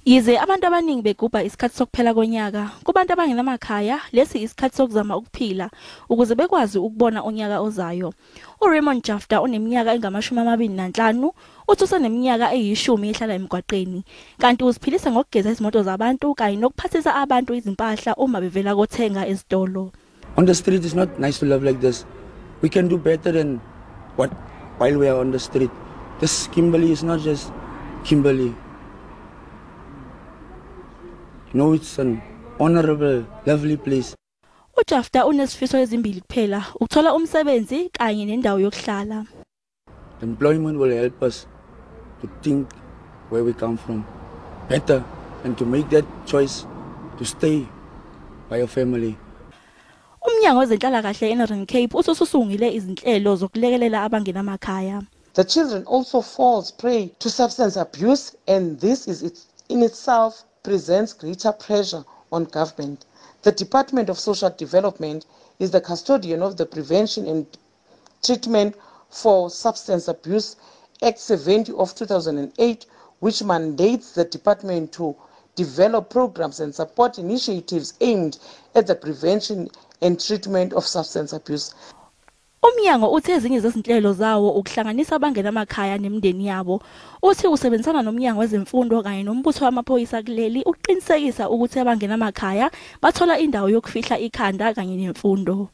Yize abantu abaningi begubha isikhathi sokuphela konyaka, kubantu abangenamakhaya lesi isikhathi sokuzama ukuphila ukuze bekwazi ukubona unyaka ozayo. URaymond Jafta oneminyaka engama-25 uthi useneminyaka eyi-10 ehlala emgwaqeni, kanti uziphilisa ngokugeza izimoto zabantu kanye nokuphathisa abantu izimpahla uma bevela kothenga ezitolo. On the street it's not nice to live like this. We can do better than what while we are on the street. This Kimberley is not just Kimberley. You know, it's an honorable, lovely place. UJafta unesifiso ezimbili kuphela, ukuthola umsebenzi kanye nendawo yokuhlala. Employment will help us to think where we come from better and to make that choice to stay by your family. Umnyango wezenhlalakahle eNorthern Cape ususungile izinhlelo zokulekelela abangenamakhaya. The children also falls prey to substance abuse, and this is it in itself presents greater pressure on government. The Department of Social Development is the custodian of the Prevention and Treatment for Substance Abuse Act 70 of 2008, which mandates the department to develop programs and support initiatives aimed at the prevention and treatment of substance abuse. Umnyango uthi ezinye zezinhlelo zawo ukuhlanganisa abangenamakhaya nemindeni yabo. Uthi usebenzisana nomnyango wezemfundo kanye nombutho wamaphoyisa kuleli ukuqinisekisa ukuthi abangenamakhaya bathola indawo yokufihla ikhanda kanye nemfundo.